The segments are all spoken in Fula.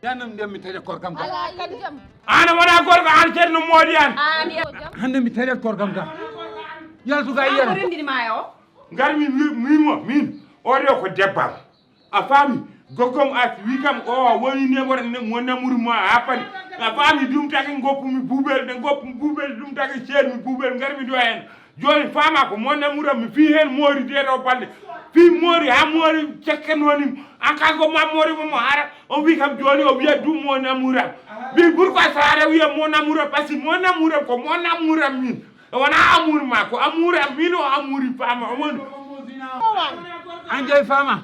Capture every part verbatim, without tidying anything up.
Yanam ndiyam mi taƴa korkam ka. Ala kadi jam. An a wona gorko, an ceerno moodi an. An yo jam. Hande mi taƴat korkam ka. Yaltu ka yiyam. An ko rendini ma e o? Ngar mi mi mo min. O ɗo ko debbam. A faami? Goggom as wi kam o woni nemor mo namuru ma a pani. A faami? Ɗum taki ngoppu mi bubel, de ngoppu mi bubel, ɗum taki ceer mi bubel, ngar mi ɗo hen. Joni faama ko mo namuram mi fii heen moori de ɗo balɗe. Fii moori haa moori cekke nooni. An ka ko ma moori mo mo hara. On wi kam joni o wiya du mo namuram. Mbi pourquoi so hara wiya mo namuram? Parce que mo namuram ko mo namuram min. O wona amour ma, ko amour am min o amouri faama o woni. An jey faama.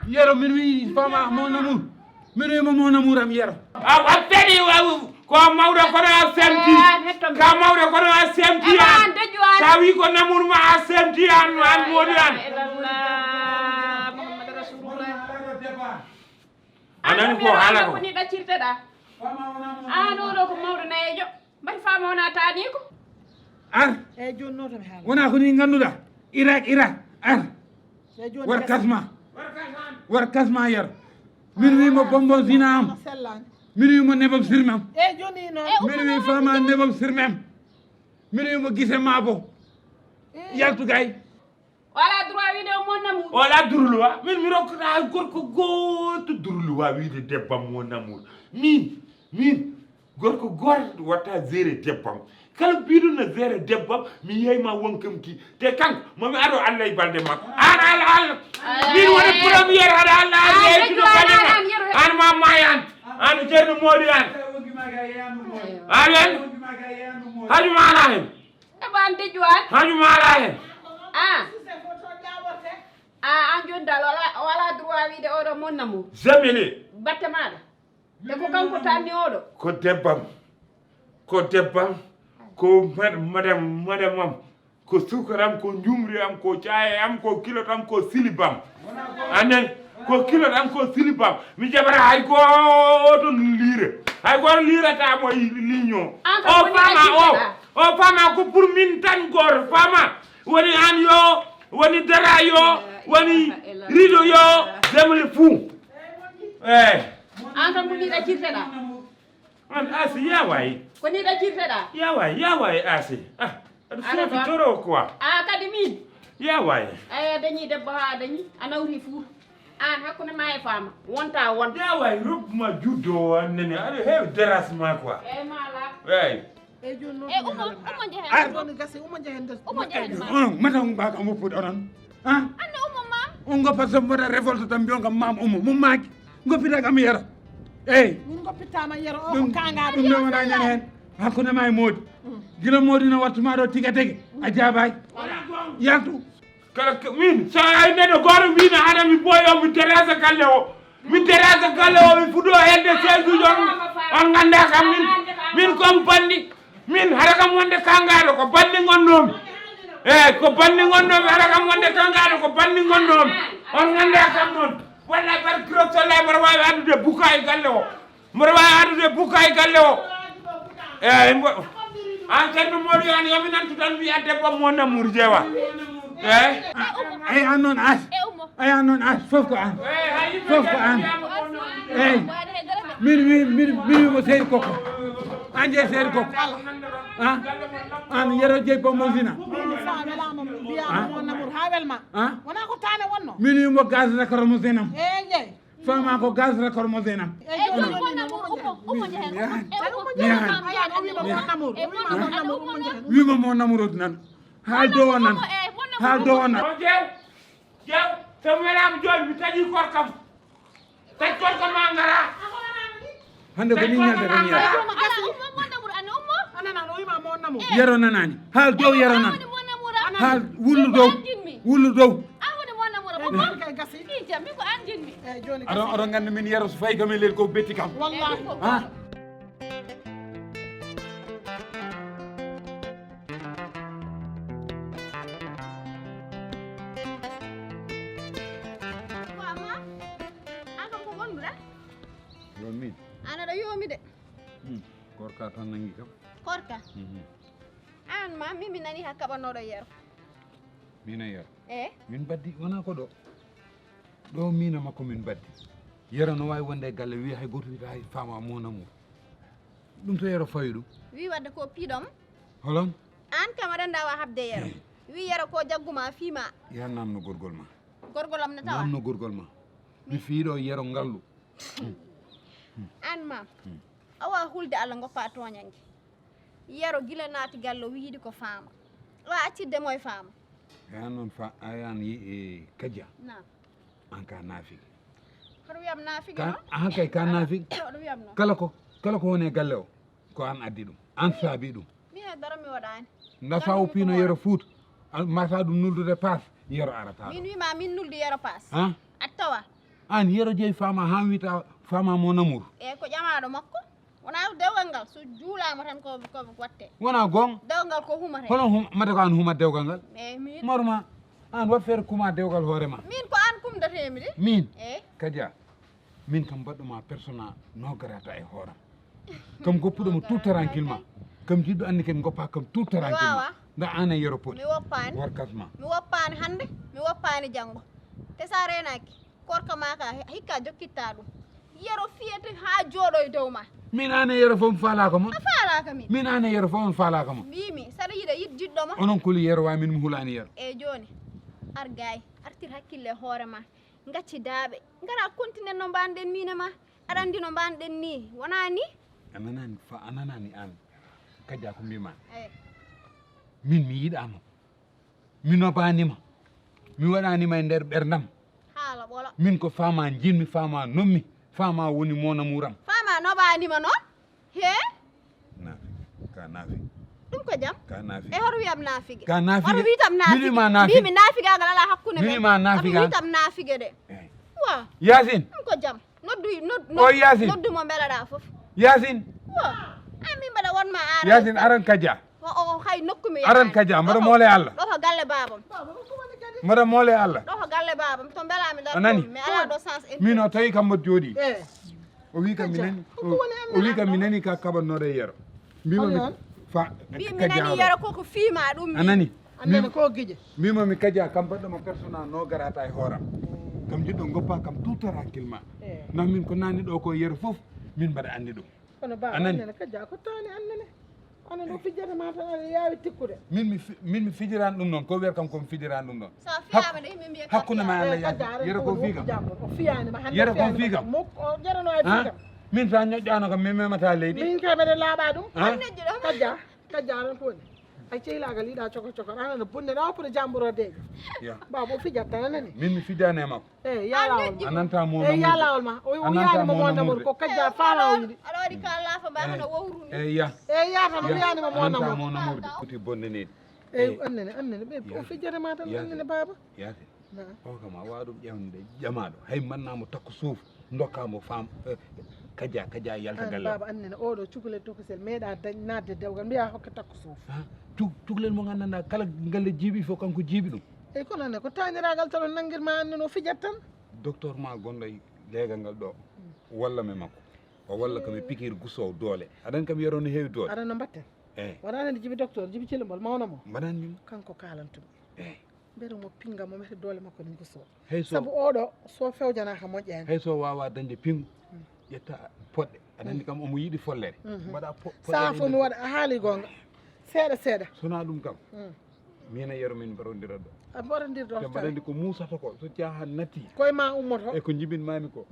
Yero min wi faama mo namuram. Mino yimo mo namuram yero. A wattani ko mawɗo kono a semti. Ka mawɗo kono a semti an. Sa wi ko namur ma a semti an an moodi an. A nani ko haala ko? Ko ni ɗaccirteɗa. An oɗo ko mawɗo nayejo. Mbati faama wona taaniiko. Ar. Eyi, jooni noon to mi haala. Wona ko ni ngannduɗaa. Irak, Irak. Ar. Eyi, jooni war gasii. Kasma. War kasma yar. Min wi mo bonbon zina am. Sellaani. Min wi mo nebam sirmam. Eyi, jooni noon. Min wi faama nebam sirmam. Min wi mo gise maabo. Yaltu gay. Wala droit wiide o mon amour. Wala droit. Min mi rokkata hay gorko gooto droit wiide debbam mon amour. Min, min, gorko gooto watta gérer debbam. Kala biɗo na gérer debbam, mi yeey ma wonkam ki. Te kanko, mami ado Allah e balde makko. An Allah, Allah. Min woni premier hada Allah, Allah e tudo balde makko. An ma mayan. An jerno modi an. Amen. Hadi ma ala hen. E ɓan dejju an. Hañum ala hen. A. A, an joni dal wala, wala droit wiide oɗo mon amour. Jamais ne. Batte maɗa. E ko kanko tanni oɗo. Ko debbam. Ko debbam. Ko mad-, madam, madam am. Ko sukaram, ko njumri am, ko caaye am, ko kilot am, ko silibam. Anen. Ko kilot am, ko silibam. Mi jaɓata hay gooto liire. Hay gooto liirata mo e ligne o. O faama o. O faama ko pour min tan gooto. Faama. Woni an yo, woni dara yo, woni rido yo, zemli fou. Eh. An kam ko ni ɗaccirteɗa. An Asi, ya waay. Ko ni ɗaccirteɗa. Ya waay, ya waay Asi. Ah, aɗa soofi toro quoi. A kadi min. Ya waay. Ay, a dañi debbo ha a dañi, a nawri fuu. An hakkunde ma e faama wonta won. Ya waay, robe ma juddo o an nene, aɗa heewi dérangement quoi. Eyi, ma ala. Eyi. Eyi, jooni noon. E ummo, ummo njehen. Ar. Jooni gasi, ummo njehen nder. Ummo njehen ma. Onon, mata on mbaka mo fuɗ onon. Ah? Anno ummo ma. On ngoppa so mbaɗa révolte tan mbiyon kam mam ummo, mum maaki. Ngoppita kam yero. Eyi. Min ngoppittama yero o ko kanga. Ɗum ɗo wona ñande hen. Hakkunde ma e moodi. Mm. Gila moodi no wattu ma ɗo tiga tege. A jaabaay. Wala gonga. Yaltu. Kala ko min, so ay neɗɗo gooto wiino hara mi boyo, mi terasa galle o. Mi terasa galle o, mi fuɗo hedde seize uji on, on ngannda kam min. Min ko mi banndi. Min hara kam wonde kangaɗo ko banndi ngonnomi. Eyi, ko banndi ngonnomi, hara kam wonde kangaɗo ko banndi ngonnomi. On ngannda kam noon. Wallahi barki Rasulullah mboɗo waawi addude buka e galle o. Mboɗo waawi addude buka e galle o. Eyi, mbo-, an ceerno Mody an, yo mi nantu tan wiya debbo mo namur jeewa. Eyi. Eyi, an noon Asi. Eyi, an noon Asi, fof ko an. Fof ko an. Eyi. Min, min, min, min wimo Seydi Koko. An jeyi Seydi Koko. Ah? An yero jeyi Bombo Zina. Min sa welama mbiyama mo namur ha welma. Ah? Wona ko tane wonno. Min wimo gaz rakoro mo zinam. Eyi, jeyi. Fama ko gaz rakor mo zenam. Eyi, jooni woni mo namur, ummo, ummo njehen. Yahan. Yahan. Yahan. O wiima mo namur. O wiima mo namur, ummo njehen. Wiima mo namur o nan. Haal dow o nan. Haal dow o nan. O jeew. Jeew. So mi welaama jooni, mi taƴi korkam. Taƴ korkam ma ngara. Hande ko ni ñalde ko ni yara. Ala, ummo, mo namur, an ummo. Anana, o wiima mo namur. Yero nanani. Haal dow yero nan. Haal wullu dow. Wullu dow. An woni mo namur, ummo. Kay gasi. Ija, min ko an jinmi. Eyi, jooni aɗa, aɗa nganndi min yero so fayi kam e leydi ko betti kam. Wallahi. Ha? Ko amma? An kam ko gonɗuɗa? Yo min. An aɗa yoomi de. Hmm. Korka tan nangi kam. Korka? Mhm. Aan ma, min mi nani haa kaɓannoɗo Yero. Min e Yero? Eh? Min mbaddi, wonaa ko ɗo. Ɗo min e makko min mbaddi. Yero no waawi wonde e galle, wiya hay gooto wiyata hay faama mon amour. Ɗum to Yero fawi ɗum. Wi wadde ko piɗom. Holon? Aan kam aɗa annda wa habde Yero. Wi Yero ko jagguma fiima. Ya namno gorgol ma. Gorgol am ne tawa. Namno gorgol ma. Mi fiiɗo Yero ngallu. Aan ma. Awa hulde Allah ngoppa toñange. Yero gila naati galle o yiɗi ko faama. Wa accidde mo e faama. Ayan noon fa ayan yi e kajja. Naam. An ka naafige. Hoto wiyam naafige noon. An kay ka naafige. Hoto wiyam noon. Kala ko kala ko woni e galle o ko an addi ɗum. An saabi ɗum. Min e dara mi waɗaani. Nda fa o pino Yero Fuuta. Mata ɗum nuldude paas Yero arata. Min wima min nuldi Yero paas. Ha? A tawa. An Yero jeyi faama han wita faama mon amour. E ko ƴamaɗo makko. Wona dewgal ngal so juulama tan ko ko watte. Wona gonga. Dewgal ko humata. Hono hum mata ko an huma dewgal ngal. Eyi min. Morma an wa fer kuma dewgal hoore ma. Min ko an kumdatemi de. Min. Eyi. Kadia. Min kam mbaɗɗo ma persona no garata e hooram. Kam goppuɗo mo tout tranquillement. Kam jiɗɗo anni ken goppa kam tout tranquillement. Nda an e Yero poti. Mi woppani. Warkas ma. Mi woppani hande, mi woppani janngo. Te sa renaki. Korka ma ka hikka jokkitta ɗum. Yero fiyete ha jooɗo e dow ma. Min an e Yero fof mi faalaka mon. A faalaka min. Min an e Yero fof mi faalaka mon. Mbimi saɗa yiɗa yiɗ jiɗɗo ma. Onon kuli Yero wa min mi hulani Yero. E joni ar gay artir hakkille e hoore ma. Gacci daaɓe gara continen no mbanɗen min e ma. Aɗa andi no mbanɗen ni wona ni. A nanani fa a nanani an. Kajja ko mbima. Min mi yiɗama. Mi nobaanima, mi waɗanima e nder ɓerdam. Haala ɓolo. Min ko faama njiɗmi, faama nommi, faama woni mon amour am. Faama nobaanima noon? He? Naafi, ka naafi. Ɗum ko jam? Ka naafi. E hoto wiyam naafige? Ka naafige. Hoto witam naafige? Min wima naafige. Mbimi naafigaagal alaa hakkunde men. Min wima naafigaagal. Hoto witam naafige de? Eyi. Wa. Yaasin. Ɗum ko jam? Noddu noddu. O Yaasin. Noddu mo mbelaɗa fof. Yaasin. Wa. Ay min mbaɗa wonma ara. Yaasin aran kaja. O o hay nokku mi aran kaja mbaɗa moole Allah. Ɗo ko galle babam. Mbaɗa moole Allah. Ɗo ko galle babam to mbelami ɗo. A nani? Mi ala ɗo sens. Min o tawi kam mbaɗa jooɗi. O wi kam mi nani. O wi kam mi nani ka kaɓannoɗo e Yero. Mbima mi fa. Mbi mi nani Yero koko fiima ɗum. A nani? Annene ko gije. Mbima mi kaja kam mbaɗɗo mo persona no garata e hooram. Kam jiɗɗo goppa kam tout tranquillement. Na min ko nani ɗo ko Yero fof min mbaɗa andi ɗum. Kono ba annene kaja ko tani annene. Onon o fijjata ma tan aɗa yaawi tikkude. Min mi fi- min mi fijirani ɗum noon ko wiyata kam komi fijirani ɗum noon. So fiyama de yimɓe mbiya hakkunde ma Allah yaji. Yero ko fi kam. O fiyani ma hande. Yero ko fi kam. Mok o jarano ay fi kam. Min sa ñoƴƴano kam mi memata leydi. Min kay mbeɗa laaɓa ɗum. Kajja kajja tan ko woni. Ay ceylaagal yiɗa coko coko ana no bonde na oppude jamburodejo. Baba o fijat tan anani. Min mi fijani e makko. Eyi ya lawol ma. A nanta mo. Eyi ya lawol ma. O wiyani mo mo namor ko kajja fala o yiɗi. Aɗa waɗi ka laafa mba hano wowru ni. Eyi ya. Eyi ya tan o wiyani mo mo namor. Mo namor de kuti bonde nedi. Eyi annene annene ɓe o fijjata ma tan annene baba. Yati. O kam a wawa ɗum ƴewnude ƴamaɗo hay manna mo takko suuf. Dokka mo fam kajja kajja yalta galle. Baba annene oɗo cukalel tokosel meeɗa dañ nadde dewgal mbiya hokka takko suuf. Cukalel mo gandanɗa kala galle jiiɓi fof kanko jiiɓi ɗum. Eyi kono ne ko taniragal tan o nangirma annene o fijat tan. Docteur ma gonɗo e leegal ngal ɗo walla mi makko o walla kam e pikir gusso doole aɗan kam Yero no heewi doole. Aɗa no mbatten. Eyi. Waɗa nande jibi docteur jibi cilambol mawna mo. Mbaɗanmi mo. Kanko kalantumi. Eyi. Mbiyata mo pinga mo mbiyata doole makko ne nguso. Hay so sabu oɗo so fewjanaka moƴƴani. Hay so wawa dañde pingu ƴetta poɗɗe aɗa andi kam omo yiɗi follere. Mbaɗa poɗɗe. Saha fof mi waɗa a haali gonga. Seeɗa seeɗa. Sona ɗum kam. Min e Yero min mbarodira ɗo. A mbarodira ɗo. Te mbaɗa andi ko musata ko so jaaha natti. Koye ma ummoto. E ko jibinmami ko.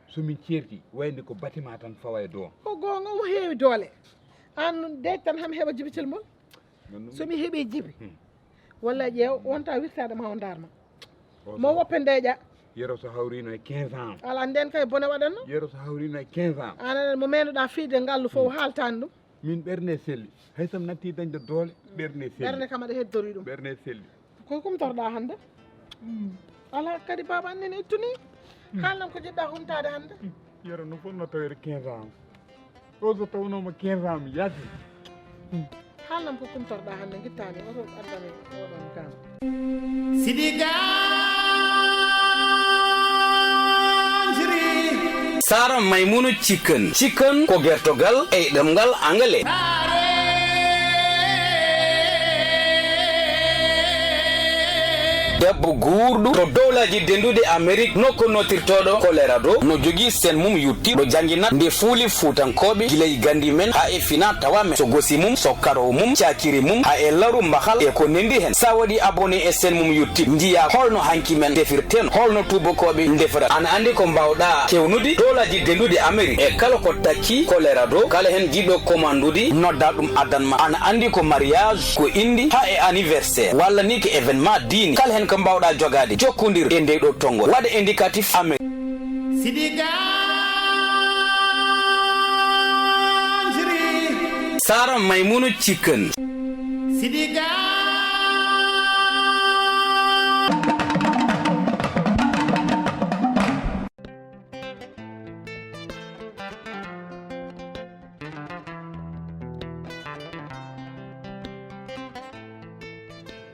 So min ceerti wayde ko batima tan fawa e doon. Ko goonga omo heewi doole. Aan nun deej tan hami heɓa jibitel mum. So mi heɓi jibi walla ƴeew wonta wirtaade ma o ndaar ma. Mo woppe ndeeƴa. Yero so hawrino e quinze ans. Ala nden kay bone waɗanno. Yero so hawrino e quinze ans. Aan aɗa mo meenoɗa fiyde ngallu fof haaltaani ɗum. Min ɓernde selli hay so mi natti dañde doole ɓernde selli. Ɓernde kam aɗa heddori ɗum. Ɓernde selli. Ko kumtorɗa hannde? Alaa kadi baaba annene ittuni. Haalnam ko jiɗɗa humtaade hannde? Yero no fotno tawede quinze ans. O so tawnoma quinze ans mi yaasi. Haalnam ko kumtorɗa hannde gittaani oto addane oɗon gam. Sidi Ganjiri. Sara Maymuna Chicken. Chicken ko gertogal e ɗemngal Angale. Debbo guurɗo to dowlaaji denduɗi Amerik, nokku nootirtooɗo Colorado, no jogii sen mum YouTube ɗo jannginat nde fuuli Fuutankooɓe gila e ganndi men haa e fina tawa men. So gosi mum, so karo mum, caakiri mum, haa e laru mbahal e ko nendi hen. Sa waɗi abonné e sen mum YouTube, njiya holno hanki men ndefirten, holno tuubakooɓe ndefirata. Ana anndi ko mbawɗa kewnude dowlaaji denduɗi Amerik e kala ko takki Colorado, kala hen jiɗɗo commande ude, nodda ɗum addan ma. Ana anndi ko mariage, ko inde, haa e anniversaire, walla ni ko événement diine. Kala hen ko mbawɗa jogade, jokkondir e ndey ɗo tonngol. Waɗa indicatif Amerik. Sidi Ganjri. Sara Maimouna Chicken. Sidi Ganjri.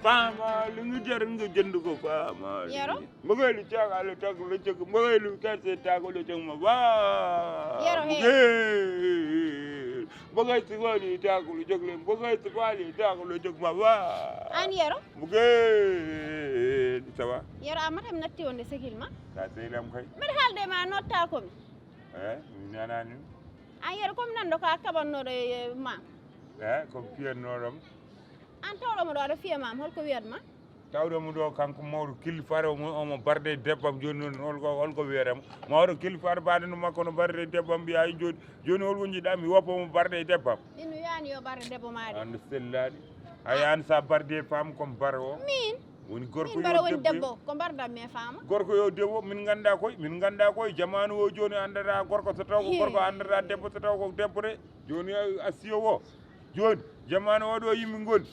Faamaali ngi jar nga jënd ko faamaali. Yero? Mbëggeelu caaxaale tàggu la jëkk, mbëggeelu kerse tàggu la jëkk ma baa. Yero, he. Mbëggeel. Mbëggeel si woon yi tàggu la jëkk leen, mbëggeel si faal yi tàggu la jëkk ma baa. An yero? Mbëggeel. Ça va? Yero a matam natti wonde sekil ma? Ka sehlam kay. Mbeɗa haalde ma notta komi. Eh, mi nanani. An yero komi nanɗo ka kaɓannoɗo e ma. Eh, ko fiyannooɗo mo. An tawɗo mo ɗo aɗa fiya mam holko wiyat ma? Tawɗo mo ɗo kanko mawɗo kilifaare omo omo barde e debbam jooni noon holko holko wiyata mo? Mawɗo kilifaare baade no makko no barde e debbam mbiya jooni jooni hol wonji ɗa mi woppa mo barde e debbam. Min mi wiyani yo barde debbo maɗi. Ande sellaɗi. Hay an sa barde e femme comme bar o. Min Woni gorko min mbaɗa yo woni debbo. Debbo ko mbardanmi e fama. Gorko yo debbo min ganda koy min ganda koy jamanu o jooni andata gorko so taw ko gorko andata debbo so taw ko debbo de. Jooni a siyo o jooni jamanu o ɗo yimɓe ngoni.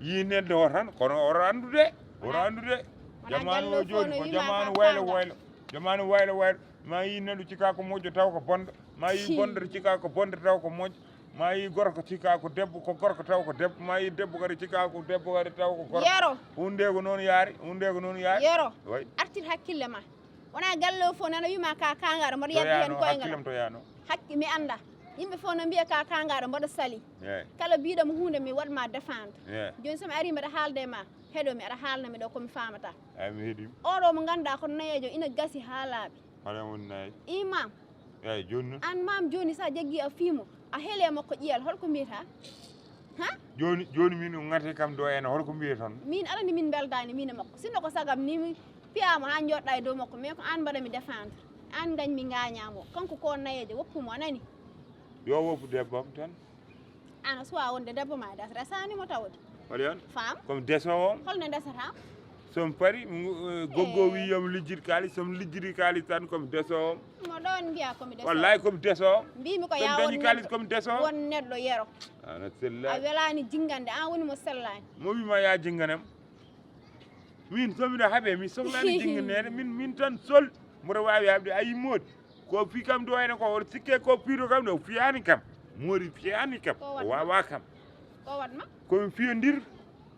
Yi neɗɗo o tan kono oto andude. Oto andude. Jamanu o jooni ko jamanu waylo waylo. Jamanu waylo waylo. Ma yi neɗɗo cika ko moƴƴo taw ko bonɗo. Ma yi bonɗo cika ko bonɗo taw ko moƴƴo. Ma yi gorko cika ko debbo ko gorko taw ko debbo. Ma yi debbo kadi cika ko debbo kadi taw ko gorko. Yero. Hunde ko noon yaari. Hunde ko noon yaari. Yero. Way. Artir hakkille ma. Wona galle o fof nana wima ka kangaɗo mbaɗa yabbi hen Toyano koyngal. Hakkillam toyano. Hakki mi anda. Yimɓe fof no mbiya ka kangaɗo mbaɗa sali. Eyi. Kala mbiɗomo hunde mi waɗma défendre. Eyi. Joni somi ari mbaɗa haalde ma heɗo mi aɗa haalna mi ɗo komi famata. Eyi mi heeɗima. Oɗo mo ganduɗa ko nayejo ina gasi ha laaɓi. Hoɗen woni nayi. Imam. Eyi joni noon. An mam joni sa jaggi a fimo a heele makko ƴiyal holko mbiyata? Ha? Joni joni min o gati kam ɗo ene holko mbiye toon? Min aɗa andi min beldani min e makko sinno ko sagam ni mi piyama ha joɗɗa e dow makko mais ko an mbaɗami défendre. An gañmi gañamo kanko ko nayejo woppumo a nani? Yo woppu debbam tan. An a suwa wonde debbo ma das resani mo tawde. Waɗi on? Fam. Comme desowo on. Holno desatama? Somi pari goggo wi yomi lijjit kalis somi lijjiti kalis tan komi desowo. Mo ɗon mbiya komi deso. Wallahi komi desowo. Mbimi ko Somi ya dañi won kalis neɗɗo komi desowo. Won neɗɗo yero. Ana A sellaɗi. Welani jingande an woni mo sellani. Mo wima ya jinganam. Min somiɗo haaɓe mi sohlani jinganede min min tan sol. Mboɗo wawi haɓde ayi moodi. Ko fi kam ɗo ene ko oto sikke ko piiɗo kam ɗo fiyani kam. Moodi fiyani kam. Ko waɗma? O wawa kam. Ko waɗma? Komi fiyodir.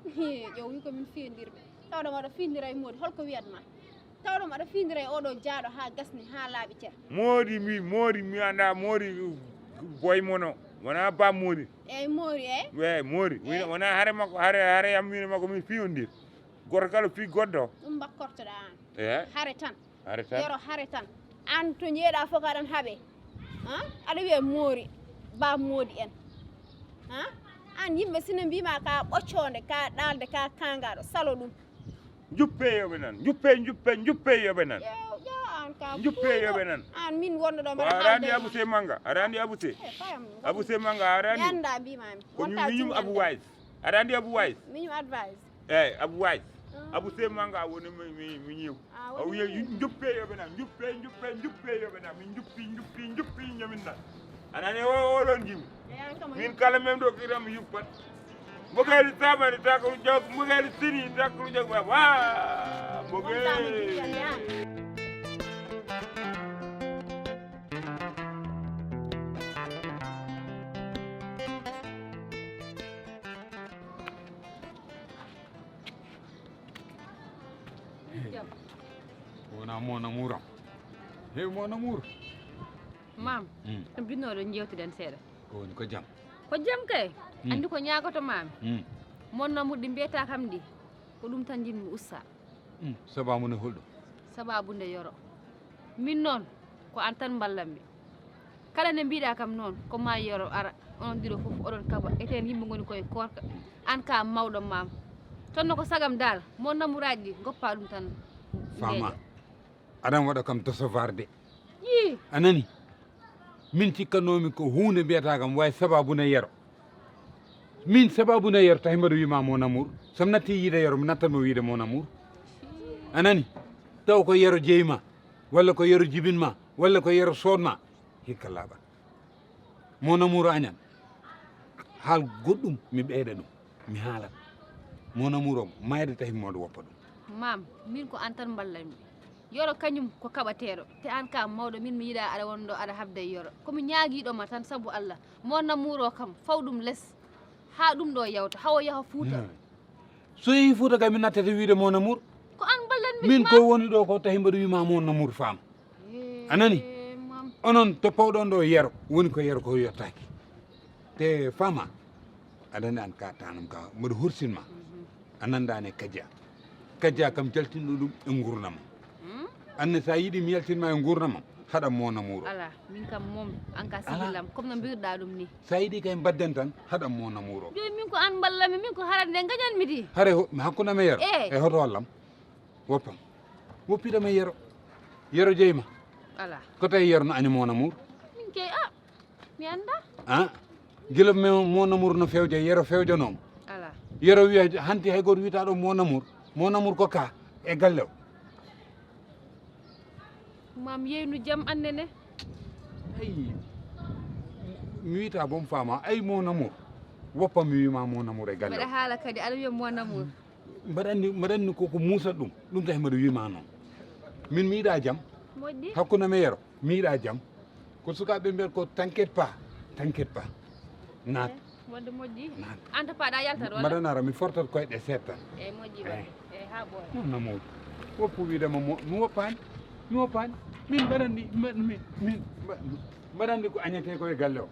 Ƴew wi komin fiyodirɓe. Tawɗo mboɗo findira e moodi holko wiyatma? Tawɗo mboɗo findira e oɗo jaaɗo ha gasni ha laaɓi cer. Moodi mi moodi mi anda moodi boy mono wona ba moodi. Eyyi moodi eyyi. Eyyi moodi wona hare makko hare hare yam wino makko min fiyodir. Goto kala fi goɗɗo. Ɗum bakkortoɗa an. Eyyi. Hare tan. Hare tan. Yero hare tan. An to jeeɗa fof ko aɗan haaɓe. Aɗa wiya moori ba moodi en. An yimɓe sino mbima ka ɓocconde ka ɗalde ka kangaɗo salo ɗum. Juppe yoɓe nan juppe juppe juppe yoɓe nan. Juppe yoɓe nan. An min wonɗo ɗo mbaɗa haalde. Aɗa andi abuse manga aɗa andi abuse. Abuse manga aɗa andi. Mi anda mbimami. Ko miñum abu wise. Aɗa andi abu wise. Miñum advice. Eyyi abu wise. Abu se manga woni mi mi mi ñiw. A wiya juppe yoɓe nan juppe juppe juppe yoɓe nan min juppi juppi juppi ñamin nan. Anani o oɗon jimu. Min kala men ɗo kiram yuppat. Mbogeli tamani takru jog mbogeli sini takru jog ba wa. Mbogeli. Wona mon amour am. Hey mon amour. Mam, ɗum jinnoɗo jewtuɗen seeɗa. Ko woni ko jam? Ko jam kay. Andi ko ñaagoto mami. Mon amour ɗi mbiyata kam ɗi. Ko ɗum tan jinmi usta. Sabaabu nde holɗum? Sabaabu nde Yoro. Min noon, ko aan tan mballanmi. Kala nde mbiɗa kam noon, ko ma Yoro ara, onon ɗiɗo fof oɗon kaɓa, eten yimɓe ngoni koye koorka. Aan ka mawɗo maam. Toon no ko sagam daal, mo namuraaji ɗi, ngoppa ɗum tan. Fama. Aɗan waɗa kam décevoir de. Yii. A nani? Min cikkanoomi ko huunde mbiyata kam way sabaabu ne Yero. Min sabaabu ne Yero tawi mbaɗa wiima mon amour. So mi natti yiide Yero, mi nattan mo wiide mon amour. A nani? Taw ko Yero jeyi ma, walla ko Yero jibin ma, walla ko Yero sood ma. Hikka laaɓat. Mon amour añan. Haal goɗɗum mi ɓeyda ɗum. Mi haalat. Mon amour o mayde tawi moɗo woppa ɗum. Maam, min ko aan tan mballanmi. Yoro kañum ko kaɓateeɗo. Te aan ka mawɗo, min mi yiɗa aɗa wonɗo aɗa habda e Yoro. Ko mi ñaagiiɗo ma tan sabu Allah. Mon amour o kam, faw ɗum les. Haa ɗum ɗo yawta, hawo yaha Fuuta. Hmm. So yehi Fuuta kay, mi nattete wiide mon amour. Ko aan mballanmi. Min ko woni ɗo ko tawi mbaɗa wiima mon amour, Fama. A nani? Onon to pawɗon ɗo Yero, woni ko Yero ko yottaaki. Te Fama, aɗa nani aan ka tanam ka, mbaɗa horsin ma. A nanndaani e Kaja. Kaja kam jaltinɗo ɗum e nguurndam am. Aan ne, so a yiɗi mi yaltin ma e nguurndam am, haɗam mon amour o. Ala, min kam moom, aan ka sehil am, comme no mbirɗa ɗum ni. So a yiɗi kay mbadden tan, haɗam mon amour o. Jooni min ko aan mballanmi, min ko haɗa nde ngañanmi di. Hare ho-, mi hakkunde am e Yero. Eh. E hoto wallam. Woppam. Woppiɗam e Yero. Yero jeyi ma. Ala. Ko tawi Yero no aña mon amour? Min kay, ah, mi annda. Ah, gila me mon amour no fewja, Yero fewjanoo mo. Ala. Yero wiya hanti hay gooto wiyata ɗo mon amour. Mon amour ko ka e galle o. Maam yeynu jam aan ne. Ay, mi wiyata boom Fama, ay mon amour. Woppam mi wiima mon amour e galle o. Mbaɗa haala kadi, aɗa wiya mon amour. Mbaɗa anndi, mbaɗa anndi ko, ko muusa ɗum, ɗum tawi mbaɗa wiima noon. Min mi yiɗa jam. Moƴƴi. Hakkunde am e Yero, mi yiɗa jam. Ko sukaaɓe mbiyata ko t'inquiète pas, t'inquiète pas. Naat. Eh, wonde moƴƴi. Naat. Aan to paɗa yaltat wala? Mbaɗa ara, mi fortat koyɗe seeɗa tan. Eh, moƴƴi wonde. Eh, haa ɓooya. Mon amour. Woppu wiide ma mo, mi woppaani. Mi woppaani. Min mbaɗa anndi, mba-, min, min, mba-, mbaɗa anndi ko añetee ko e galle o.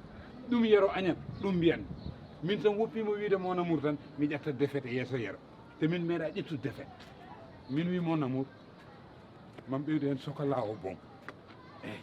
Ɗum Yero añat, ɗum mbiyan. Min so mi woppiima wiide mon amour tan, mi ƴetta défaite e yeeso Yero. Te min meeɗa ƴettude défaite. Min wi mon amour, mam ɓeydu heen chocolat o boom. Eey.